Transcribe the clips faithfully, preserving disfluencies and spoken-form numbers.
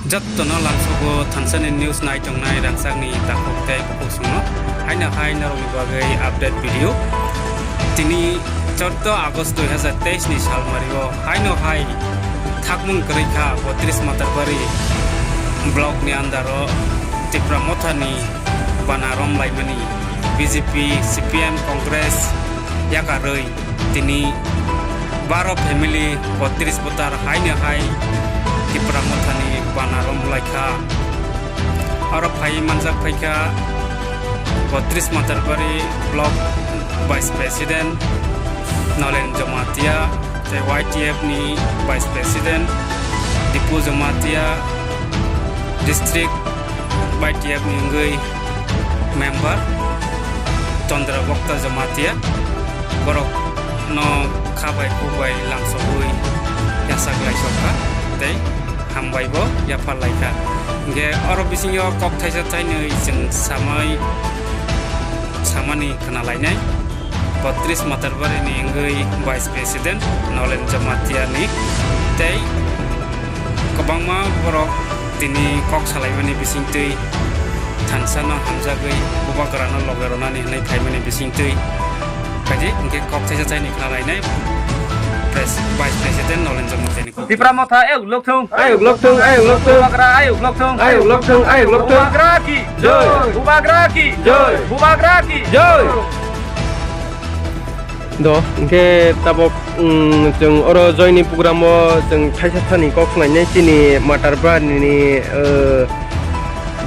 Jottono langsugo thansani news nai tongnai rangchakni takhuk tei bukhuk songno. Haino hai norokni bagwi update video. Tini chordo August dui hazar teis ni salmario haino hai thakmung kwrwi kha botris Matarbari block ni under o Tipra Mothani bana romlaimani B J P, C P M, Congress yakarwi. Tini baro family botris voter haino hai Tipra Mothani bana romlaikha. Aro phai manjak phaikha botris Matarbari block vice president Nolen Jamatia, tei Y T F ni vice president Dipu Jamatia, district Y T F ni wngwi member Chandra Bokta Jamatia, borok no kha bai khuk bai langsogwi yasak laisok kha tei hambai bo yaphar lai kha. Hinkhe oro bisingo kok thaisa thainwi chwng samai samani khna lainai. Botris Matarbari ni wngwi vice president Nolen Jamatia ni tei kwbangma borok tini kok salaimani bisingtwi thansa no hamjagwi bubagra no loge ronani hwnwi phaimani bisingtwi khaidi hinkhe kok thaisa thaini khna lainai pres-, vice president Nolen Jamatia ni kok. Tipra Motha ayuk lokthung. Ayuk lokthung, ayuk lokthung. Bubagra ayuk lokthung. Ayuk lokthung, ayuk lokthung. Bubagra ki joi. Bubagra ki joi. Bubagra ki joi. Do, hinkhe tabok, mm, chwng oro joining program o chwng thaisa thani kok swlainai chini Matarbari ni, eh,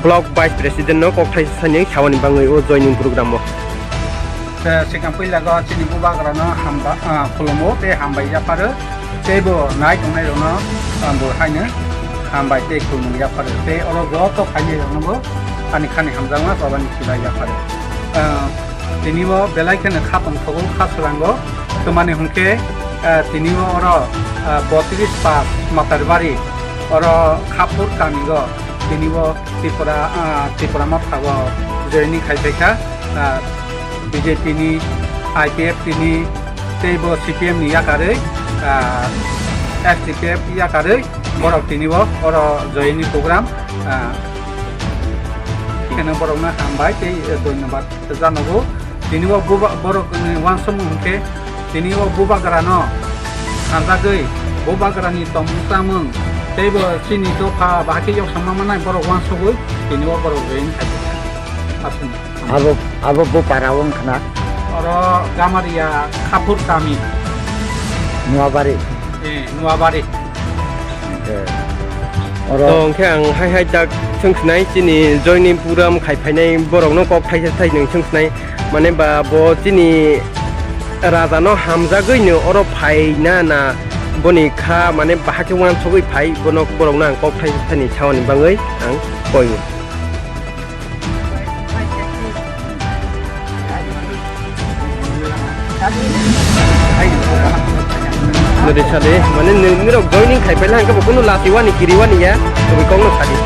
block vice president no kok thaisa thani sawani bangwi o joining program o. Tei swkang puila go chini bubagra no hamba, ah, khulumo tei hambai yapharo. Tei bo nai tongnai rokno, ah, bo haino hambai tei khulumung yapharo. Tei oro joto phainai rokno bo ani khani hamjakma babani khibai yapharo. Ah, tini bo belai kheno kha tongthogo, kha swrango. Tamani hwnkhe, ah, tini bo oro, ah, botris pas Matarbari oro Khaphur kami o tini bo Tripura, ah, Tripura Motha o joining khai phaikha, ah, B J P ni, I P F T ni, tei bo C P M ni yakarwi, ah, S D P F yakarwi borok tini bo oro joining program, ah, kheno borokno hambai tei, eh, dhonyobad janogo. Tini bo buba-, borok ni uansukmung hwnkhe tini bo bubagra no hamjagwi bubagra ni tongmung chamung tei bo chini dopha bahai khe yok sama manai borok uansugwi tini bo borok join khai aswk. Abo, abo bo para wng khna. Oro Gamaria Khaphur kami. Nuabari. Eh, Nuabari. Hwnkhe oro to hwnkhe ang hai hai dak swng swnai chini joining program khai phainai borokno kok thaisa thainwi swng swnai. Mane ba bo chini raja no hamjagwi no oro phai na na boni kha mane bahai khe uansugwi phai bono borokno ang kok thaisa thainwi sawani bangwi ang koi. Nori sadi, mane nirok joining khai pela hangke bo kunu lasi wani kiri wani ya, tumi kong no sadi.